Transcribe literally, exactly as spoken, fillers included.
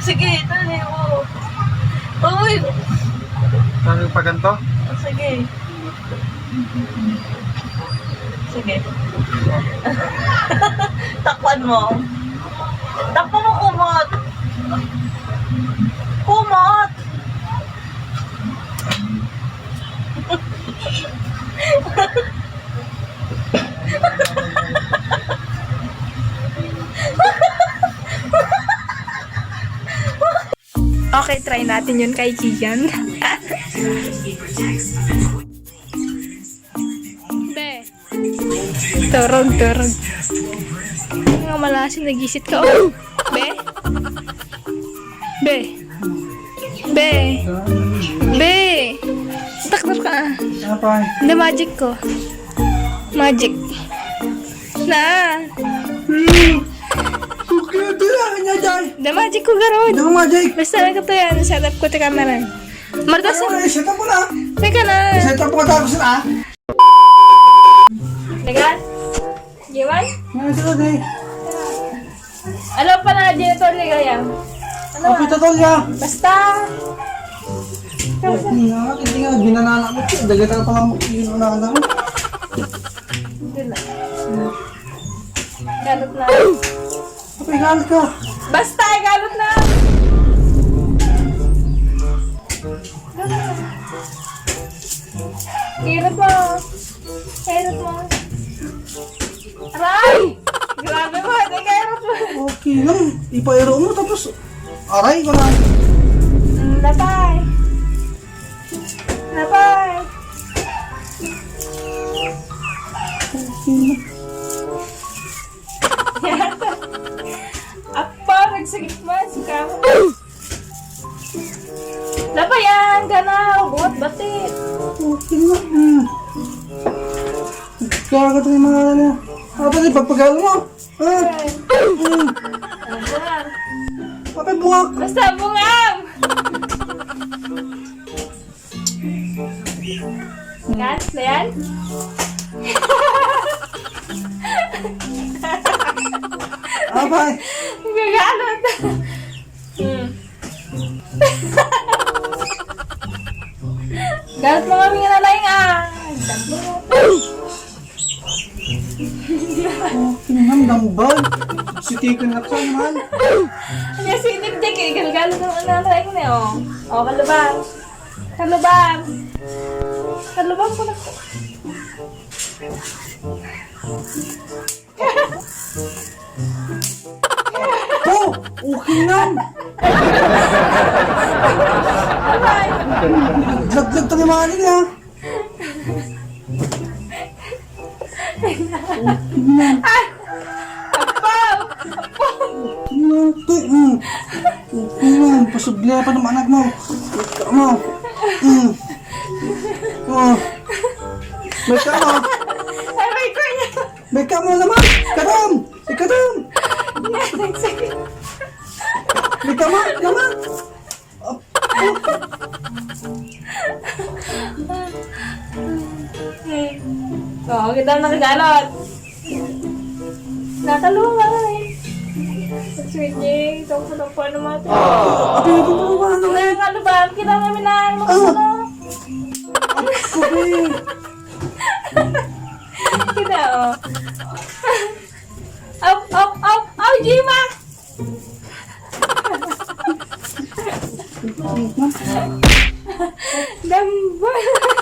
Sige, dali mo. Uy! Ano yung paganto? Sige. Sige. Takpan mo. Takpan mo, kumot. Kumot! Okay, try natin yun kay Kian. Be. Turog, turog. Nga malasin, nagisit ka. Oh! Be? Be? Be? Be? Takbo ka. Apay? Hindi, magic ko. Magic. Na. Hmm. Okay, ito lang, kanya dyan. The magic ko, garod. Ano magic? Basta lang ito yan. Set up ko ti camera. Martas. Ano, eh, set up mo na. Teka na. Set up mo tapos na, ah. Legal? Giwan? Ano ito, day? Alam pa na, Janitor, ligaya. Ano? Okay, ba? Totol, ya. Basta. Ay, nga, hindi nga, binanana ko ito. Dagat na pala mo, yun na lang. Hindi na. Ganot na. Ba't may galit ka? Basta, ay, ganot na. Ganot na. Kirot mo. Kirot mo. Aray! Grabe mo, hindi kirot mo. Okay lang. Ipairo mo, tapos aray ko na. Mm, lapay. Lapay. Okay lang. Apa, nagsagip mo, sika mo. Labayan, ganaw, buhat batit. Okay na. Hmm. Kaya ka ito yung mga ano. Apa, di pagpagalo mo? Ah. Hmm. Ano ba? Apa, bungak? Basta bungam! Yan, na yan? Abay! Gagalot. Hmm. Galit mo kami nga nalaing, ah. Dambo. Oh, tinamdam ba? Sitikan na ka naman. Kaya sinip niya, kaya galgalo ng ano, ano, ano, eh, oh. Oh, kalubang. Kalubang. Kalubang ko na po. Oh, okay lang. Laglag tayo mga alin, ha? Apaw! Apaw! Ito, mm. Ito yan, pasubli pa ng anak mo. Ito mo. Mm. Oh. May ka mo. Aray ko niya! May ka mo naman! Kadam! Ikaw dun! May ka mo naman! Oo, kita nakagalot. Nakalunga eh. Sige, ito ko na po naman. Abi, ito po naman, ano eh? Ano ba? Kita namin na, ano ba? Abi. Kita, oh. Up, up, up, up, G-Max! Dambal!